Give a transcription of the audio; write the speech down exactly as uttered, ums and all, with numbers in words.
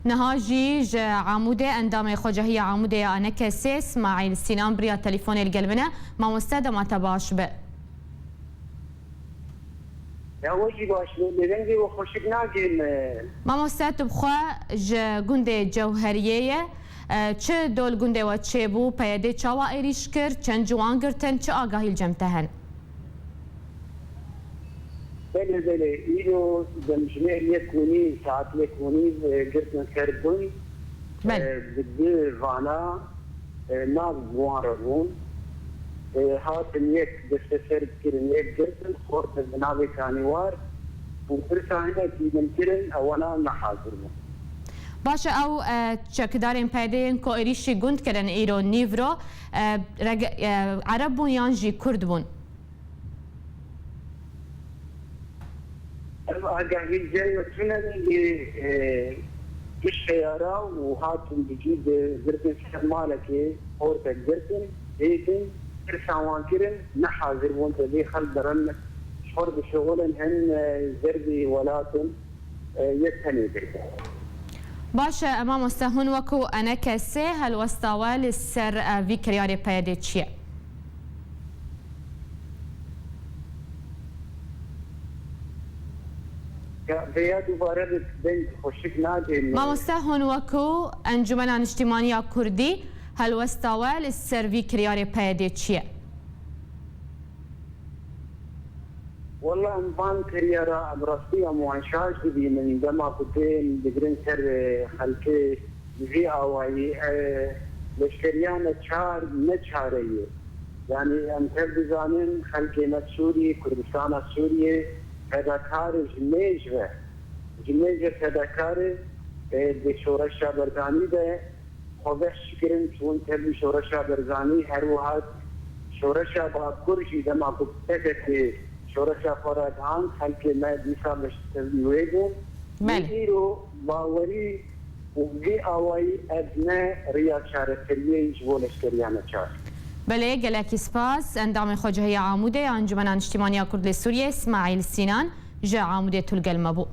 Niha jî ji Amûdê endamê Xwecehiya Amûdê ya ENKSê Smaîl Sînan bi riya telefonê li gel min e. Mamoste, dema te baş be. Ya we jî baş be, lê dengê we xweşik nagê me. Mamoste, tu bi xwe ji gundê Cewheriyê ye. E, çi dol gundê we çêbû? P Y D çawa êrîş kir? Çend ciwan girtin? Çi agahî li cem te hene? Belê, belê. Îro demjimêr yek û nîv, saet yek û nîv, e, girtin ser gund. Belê. E, bi du vana, e, nav wan re bûn. E, hatin yek desteser kirin, yek girtin, xortin bi navê Kanîwar û pirsa hinekî din kirin, ewana nehazir bûn. Baş e, ew, e, çekidarên P Y D'ê yên ku êrîşî gund kirin îro nîvro, e, rege-, e, Ereb bûn yan jî Kurd bûn? Ev agahî cayê tune lê, e, pişteyara û hatin bi cî de girtin ser malekê, ortek girtin, hêtin, pirsa wan kirin, ne hazir bûn te vê xelk derin, ji xwe re dişixulin, hin, e, derbê welatin, e, yek tenê girtin. Baş e, mamoste, hûn wekû ENKSê helwesta we li ser, e, vî kiryarê P Y D'ê çi ye? Ya, vêya dubare bi deng xweşik nadê min. Mamoste, hûn wekû Encûmena Niştîmaniya Kurdî helwesta we li ser vî kiryarê P Y D'ê çi ye? Wela em van kiryara, em rastî em wan şaş dibînin, dema ku tên digirin ser, e, xelkê, bi vî awayî, e, leşkeriya neçar, ne çare ye. Yanî em tev dizanin, xelkê me Sûriyê, Kurdistana Sûriyê, fedakar e ji mêj ve. Ji mêj ve fedakar e, e, di şoreşa Berzanî de xwe behs kirin, çûn tevlî şoreşa Berzanî, her wiha şoreşa Bakur jî dema ku P K K şoreşa xwe ragihan, xelkê me dîsa beş tevlî wê bûn. Belê. Lê îro bawerî û vê awayî ev ne riya çareseriyê ji bo leşkeriya neçar. Belê, gelekî spas. Endamê Xwecehiya Amûdê ya Encûmena Niştîmaniya Kurd li Sûriyê, Smaîl Sînan, ji Amûdê tu li gel me bû.